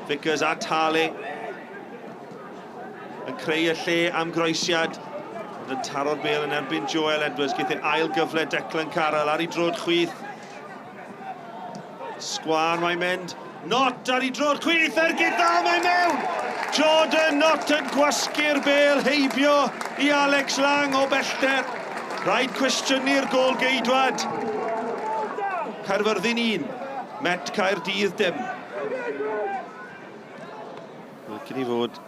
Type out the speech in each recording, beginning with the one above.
Vickers at Harley. Yn creu y lle am groesiad. Ond yn taro'r bêl yn erbyn Joel Edwards. Geith e ail gyfle Declan Carroll ar ei droed chwith. Sgwâr mae'n mynd. Knott ar ei droed chwith, ergyd dda, mae mewn! Jordan Knott yn gwasgu'r bêl heibio i Alex Lang o bellter. Rhaid cwestiynu'r gôl geidwad. Caerfyrddin 1, Met Caerdydd dim. Licen i fod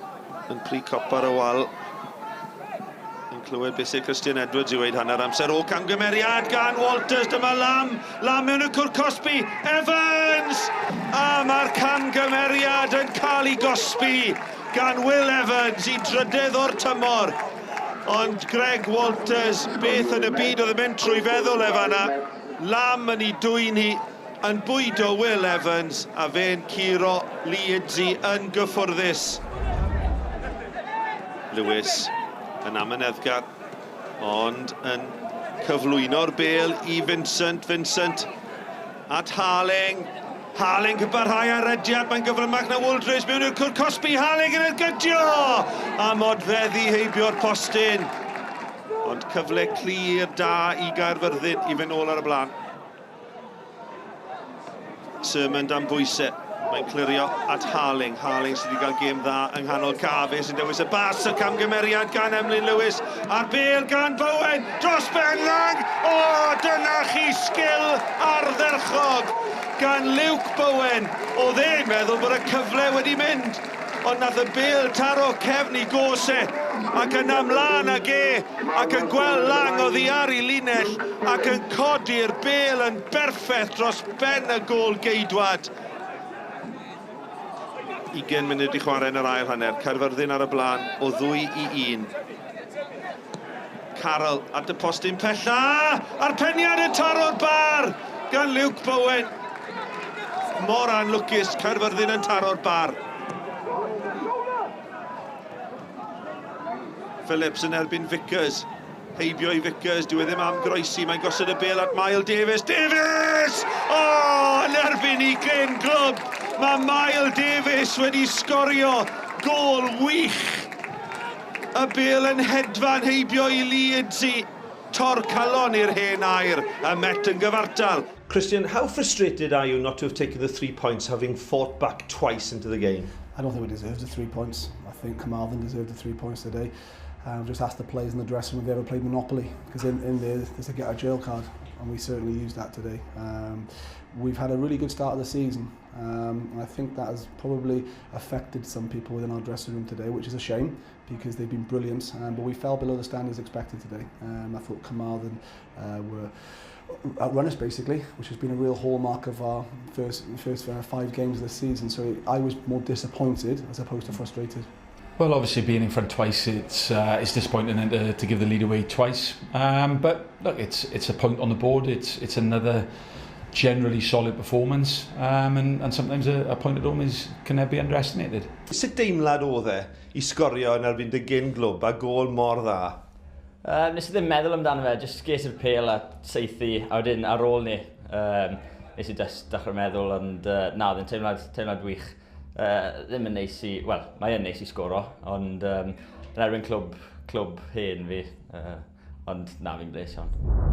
yn pry cop ar y wal yn clywed beth sydd Christian Edwards i weud hanner amser. O, camgymeriad gan Walters, dyma Lam, Lam mewn y cwr cosbi, Evans! A mae'r camgymeriad yn cael ei gosbi gan Will Evans i drydedd o'r tymor. Ond Greg Walters, beth yn y byd oedd yn mynd trwy feddwl e fanna? Lam yn ei dwyn hi, yn bwydo Will Evans a fe'n curo Lee Idzi yn gyffwrddus. Lewis yn amyneddgar, ond yn cyflwyno'r bêl i Vincent. Vincent at Harling. Harling yn parhau ar rediad, mae'n gyflymach na Wooldridge mewn i'r cwr cosbi. Harling yn ergydio! A modfeddi heibio'r postyn. Ond cyfle clir da i Gaerfyrddin i fynd nôl ar y blaen. Sermon dan bwysau. Mae'n clirio at Harling. Harling sydd wedi cael gêm dda yng nghanol ca. Fe sy'n dewis y bas, y camgymeriad gan Emlyn Lewis. A'r bêl gan Bowen dros ben Lang. O, dyna chi sgil ardderchog gan Luke Bowen. Oedd e'n meddwl bod y cyfle wedi mynd. Ond nath y bêl taro cefn i gos e, ac yna mlaen ag e, ac yn gweld Lang oddi ar ei linell, ac yn codi'r bêl yn berffeth dros ben y gôl geidwad. 20 munud i chwarae yn yr ail hanner, Caerfyrddin ar y blaen o 2 i 1. Carroll at y postyn pella, a'r peniad yn taro'r bar gan Luke Bowen. Mor anlwcus, Caerfyrddin yn taro'r bar. Phillips yn erbyn Vickers. Heibio i Vickers, dyw e ddim am groesi, mae'n gosod y bêl at Mael Davies. Davies! O, oh, yn erbyn i gyn glwb! Mae Mael Davies wedi sgorio gôl wych! Y bêl yn hedfan heibio i Leeds i tor calon i'r hen air, y Met yn gyfartal. Christian, how frustrated are you not to have taken the three points having fought back twice into the game? I don't think we deserved the three points. I think Carmarthen deserved the three points today. Just ask the players in the dressing room if they ever played Monopoly, because in there there's a get out of jail card, and we certainly used that today. We've had a really good start of the season, and I think that has probably affected some people within our dressing room today, which is a shame because they've been brilliant, but we fell below the standards expected today. I thought Carmarthen were outrun us basically, which has been a real hallmark of our first 5 games of the season. So I was more disappointed as opposed to frustrated. Well, obviously being in front twice, it's disappointing then to give the lead away twice. But look, it's a point on the board. It's another generally solid performance, and sometimes a point at home can never be underestimated. Sut deimlad oedd e i sgorio yn erbyn dy gyn glwb a gôl mor dda? Nes i ddim meddwl amdano fe, jyst ges i'r pêl a saethu, a wedyn ar ôl ni, nes i jyst dechrau meddwl, ond na, oedd e'n teimlad wych. Ddim yn neis i, wel, mae e'n neis i sgoro, ond yn erbyn clwb hen fi, ond na, fi'n bles iawn.